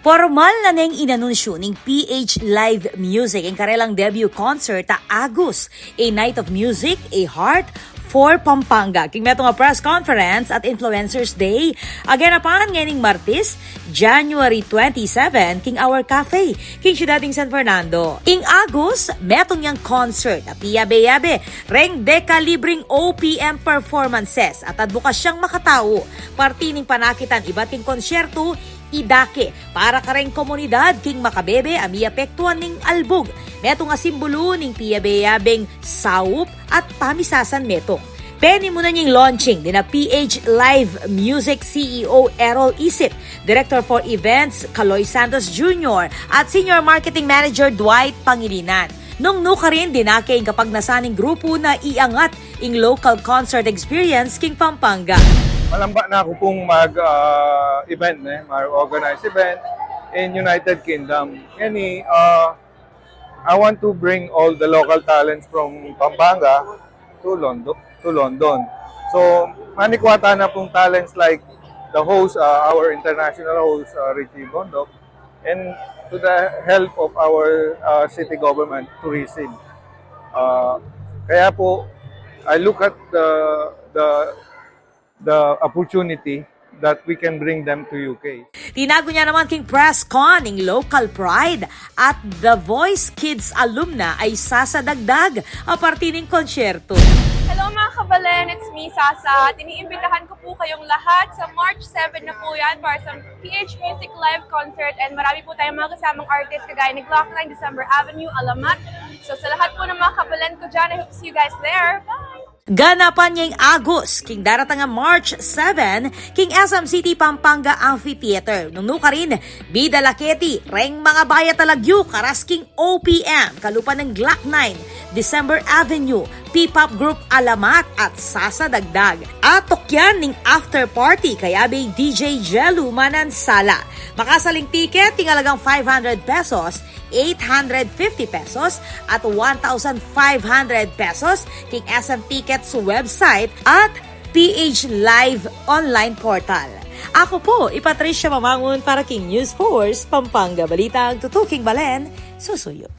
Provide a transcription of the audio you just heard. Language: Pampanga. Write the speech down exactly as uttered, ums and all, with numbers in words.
Pormal na neng inanunsyu ning P H Live Music ing karelang debut concert a Agus, A Night of Music, A Heart for Pampanga. King metung a press conference at Influencers Day a ganapan ngening Martes, January twenty-seven, king Our Cafe, king syudad ning San Fernando. Ing Agus, metung yang concert a piyabe-yabe reng dekalibreng O P M performances at adbukas yang makatau, parti ning panakitan ibat king konsyertu, idake para kareng komunidad king makabebe a miapektuan ning albug. Metung a simbulu ning piyabe-yabeng saup at pamisasan metung. Penimunan ing launching dina P H Live Music C E O Errol Isip, Director for Events Kaloy Santos Junior at Senior Marketing Manager Dwight Pangilinan. Nung nukarin dinake ing kapagnasan ning grupu na iangat ing local concert experience king Pampanga. Malamba na aku pung mag-event, ne, mag-organize event in United Kingdom. Ngeni, uh, I want to bring all the local talents from Pampanga to London. To London. So, manikwa tana pung talents like the host, uh, our international host, uh, Richie Bondoc, and to the help of our uh, city government, tourism. Uh, kaya po, I look at the the the opportunity that we can bring them to U K. Tinagun ya naman king press con ing local pride at The Voice Kids alumna a sasadagdag a parti ning konsyertu. Hello mga kabalen, it's me, Sasa. At iniimbitahan ko po kayong lahat sa March seven na po yan para sa P H Music Live Concert. And marami po tayong mga kasamang artist kagaya ni Glock nine, December Avenue, Alamat. So sa lahat po ng mga kabalen ko dyan, I hope to see you guys there. Bye! Ganapan ya ing Agus king daratang a March seven king S M City Pampanga Amphitheater. Nung nukarin, bida la keti reng mga bayat a lagyu karas king O P M, kalupa ning Glock nine, December Avenue, P-pop group Alamat at sasadagdag. Atok yan ning after party kayabe i D J Jelu Manansala. Makasaling ticket king alagang five hundred pesos, eight hundred fifty pesos at one thousand five hundred pesos king S M Tickets website at P H Live online portal. Ako po i Patricia Mamangun para king News Force Pampanga, balitang tutuking balen, susuyu.